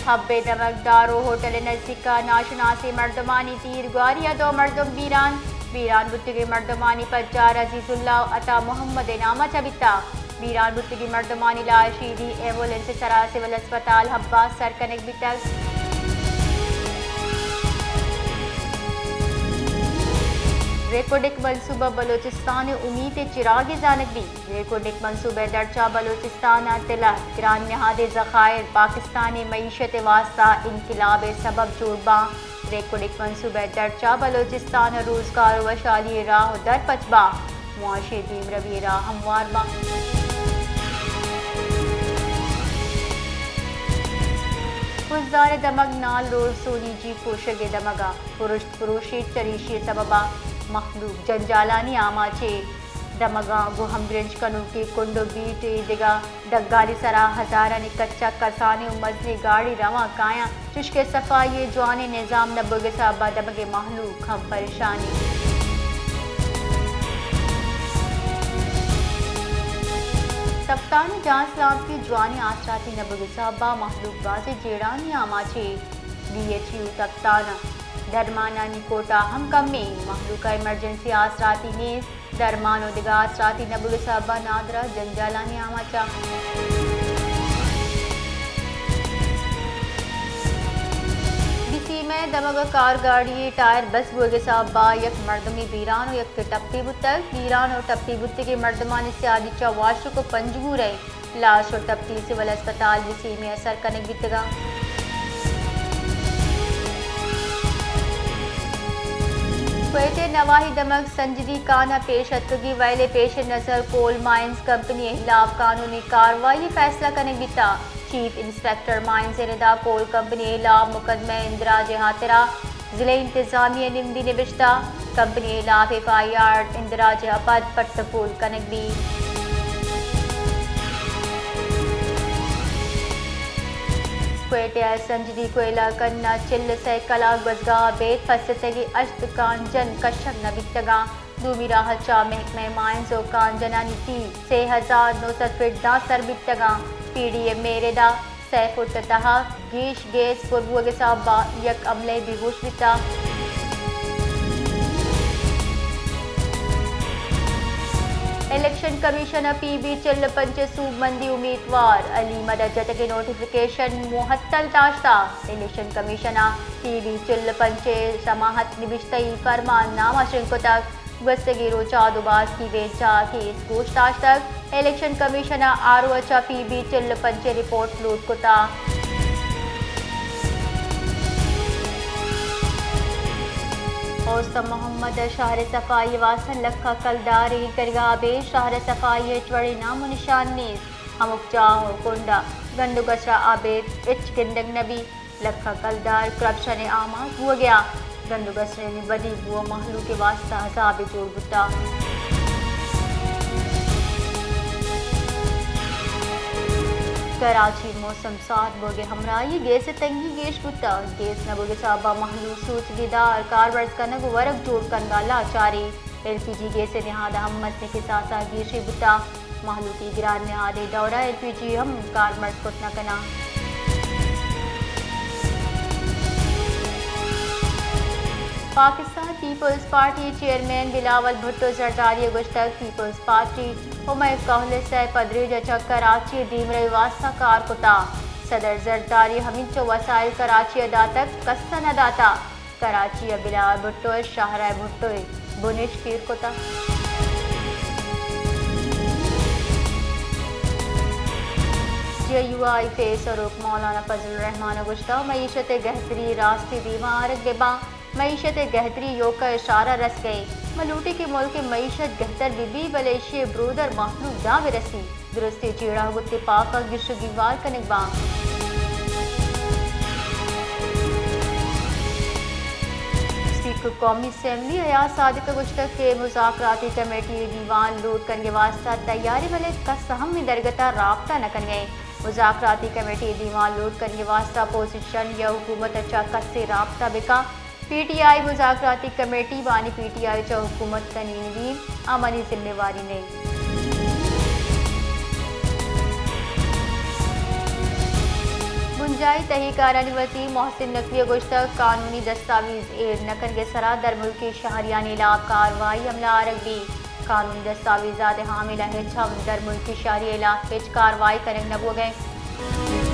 حب ءِ دمگ دارو ہوٹل ءِ نزیک ءَ ناشناسیں مردمانی تیر گواری ءَ دو مردم بیران۔ بیران بوتگیں مردمانی پجار عزیز اللہ ءُ عطا محمد ءِ نام ءَ چہ بیتگ۔ بیران بوتگیں مردمانی لاش ایدی ایمبولینس ءِ سرا سول اسپتال حب ءَ سر کنگ بیتگ۔ ریکوڈک منصوبہ بلوچستان ءِ امیت ءِ چراگے زانگ بیت۔ ریکوڈک منصوبہ ءِ درچ ءَ بلوچستان ءَ تلہ، گران نہادیں ذخائر، پاکستان ءِ معیشت ءِ واستہ انقلاب ءِ سبب جوڑ باں۔ ریکوڈک منصوبہ ءِ درچ ءَ بلوچستان ءَ روزگار ءُ وشحالی ءِ راہ ءُ در پچ باں، معاشی دیمروی ءِ راہ ہموار باں۔ خضدار ءِ دمگ نال روڈ سونی جی پروشگ ءِ دمگ ءَ، پرشت پروشیت، چریشی ءِ سبب ءَ مہلوک جنجالانی آماچ اِنت۔ دمگاں گوں ہمگرنچ کنوکیں کنڈ ءُ بیٹ ءُ دگہ ڈگانی سرا ہزارانی کچ ءَ کسانیں ءُ مزنیں گاڑی رواں کایاں، چوشکہ صفائی ءِ جوانیں نظام نہ بوگ ءِ سبب ءَ دمگ ءِ مہلوک ہم پریشان اِنت۔ تپتان ءِ جان سلامتی ءُ جوانیں آسراتی نہ بوگ ءِ سبب ءَ مہلوک بازیں جیڑھانی آماچ اِنت۔ بی ایچ یو تپتان ءَ درمانانی کوٹہ ہم کم اِنت، مہلوک ءَ ایمرجنسی آسراتی نیست۔ درمان ءُ دگہ آسراتی نہ بوگ ءِ سبب ءَ نادراہ جنجالانی آماچ اَنت۔ بسیم ءِ دمگ ءَ کار گاڑی ءِ ٹائر بس بوگ ءِ سبب ءَ یک مردمے بیران ءُ یکے ٹپی بوتگ۔ بیران ءُ ٹپی بوتگیں مردمانی سیادی چہ واشک ءُ پنجگور ءَ اِنت۔ لاش ءُ ٹپی سول اسپتال بسیم ءَ سر کنگ بیتگ اَنت۔ کوئٹہ ءِ نواحی دمگ سنجدی کان ءَ پیش اتکگیں ویل ءِ پیش نظر کول مائنز کمپنی ءِ ہلاپ قانونی کاروائی ءِ فیصلہ کنگ بیتگ۔ چیف انسپکٹر مائنز ءِ ردا کول کمپنی ءِ ہلاپ مقدمہ ءِ اندراج ءِ ہاترا ضلعی انتظامیہ ءَ نمدی نبشتہ، کمپنی ءِ ہلاپ ایف آئی آر اندراج ءَ پد پٹ ءُ پول کنگ بیت۔ کوئٹہ ءِ سنجدی کوئلہ کن ءَ چل ءُ سئے کلاگ گوزگاہ ءَ ابید پسیتگیں ہشت کان جن کشگ نہ بیتگ اَنت۔ دومی راہ ءَ چہ محکمہ مائنز ءُ کان جنانی تیر سے ہزار نو سد فٹ داں سر بیتگ اَنت۔ پی ڈی ایم ءِ ردا سئے فٹ ءِ تہا گیش گیس پر بوگ ءِ سبب ءَ یک عملے بے ہوش بیتگ۔ الیکشن کمیشن ءَ پی بی چل ءُ پنچ ءِ سوبمندیں امیتوار علی مدد جتگیں نوٹیفکیشن معطل داشتگ۔ الیکشن کمیشن ءَ پی بی چل ءُ پنچ ءِ سماعت نبشتہی فرمان نامشنگ کتگ۔ گوستگیں روچ ءَ دوبازکی بینچ ءَ کیس گوش داشتگ۔ الیکشن کمیشن ءَ آر او ءَ چہ پی بی چل ءُ پنچ ءِ رپورٹ لوٹ کتگ۔ اوست محمد ءَ شہر ءِ صفائی ءِ واستہ لکھ ءَ کلدار ایر کنگ ءَ ابید شہر ءِ صفائی ءِ ہچ وڑیں نام ءُ نشان نیست۔ ہمک جاہ ءُ کنڈ ءَ گند ءُ گسر ءَ ابید ہچ گندگ نہ بیت۔ لکھ ءَ کلدار کرپشن ءِ آماچ بوگ ءَ اَنت۔ گند ءُ گسرانی بدی بوہ ءَ مہلوک ءِ واستہ عذابے جوڑ بوتگ۔ کراچی: موسم سارد بوگ ءِ ہمراہی ءَ گیس ءِ تنگی گیش بوتگ۔ گیس نہ بوگ ءِ سبب ءَ مہلوک سوچگی دار، کارمرز کنگ ءُ ورگ جوڑ کنگ ءَ لاچار اِنت۔ ایل پی جی گیس ءِ نہاد ءَ ہم مزنیں کساس ءَ گیشی بوتگ۔ مہلوکی گران نہادے دور ءَ ایل پی جی ہم کارمرز کت نہ کناں۔ Pakistan Peoples Party chairman Bilawal Bhutto Zardari ءَ گوشتگ، پیپلز پارٹی ءُ مئے کہول ءِ سئے پدریچ ءَ چہ کراچی ءِ دیمروی ءِ واستہ کار کتگ۔ صدر زرداری ہمینچو وسائل کراچی ءَ داتگ، کس ءَ نہ داتگ۔ کراچی ءَ بلاول بھٹو ءِ شاہراہ بھٹو ءِ بنش کیر کتگ۔ جے یو آئی پیسروک مولانا فضل الرحمان ءَ گوشتگ، معیشت ءِ گہتری ءِ راستی دیما آرگ بہ باں، معیشت ءِ گہتری ایوک ءَ اشارہ رس گئے۔ ما لوٹیں کہ ملک ءِ معیشت گہتر بہ بی، بلے ایشی ءِ برودر مہلوک داں بہ رسی۔ درستیں جیڑہ گوں تپاک ءَ گیش ءُ گیوار کنگ باں۔ اسپیکر قومی اسمبلی ایاز صادق ءَ گوشتگ کہ مذاکراتی کمیٹی ءِ دیوان لوٹ کنگ ءِ واستہ تیار ایں، بلے کس ہم اے درگت ءَ رابطہ نہ کنگ ءَ اِنت۔ مذاکراتی کمیٹی ءِ دیوان لوٹ کنگ ءِ واستہ اپوزیشن یا حکومت ءَ چہ کسے رابطہ بہ کن۔ پی ٹی آئی مذاکراتی کمیٹی بانی پی ٹی آئی چہ حکومت کنینگی آ منی ذمہ واری نہ اِنت۔ بن جائی تہی کارانی وتی محسن نقوی ء گوشتگ، قانونی دستاویز ایر نہ کنگ ء سرا درملکی شہریانی ہلاپ کاروائی عملہ آرگ بیت۔ قانونی دستاویزات ء حامل ء ہچ ہم درملکی شہری ء ہلاپ ہچ کاروائی کنگ نہ بوگ ء انت۔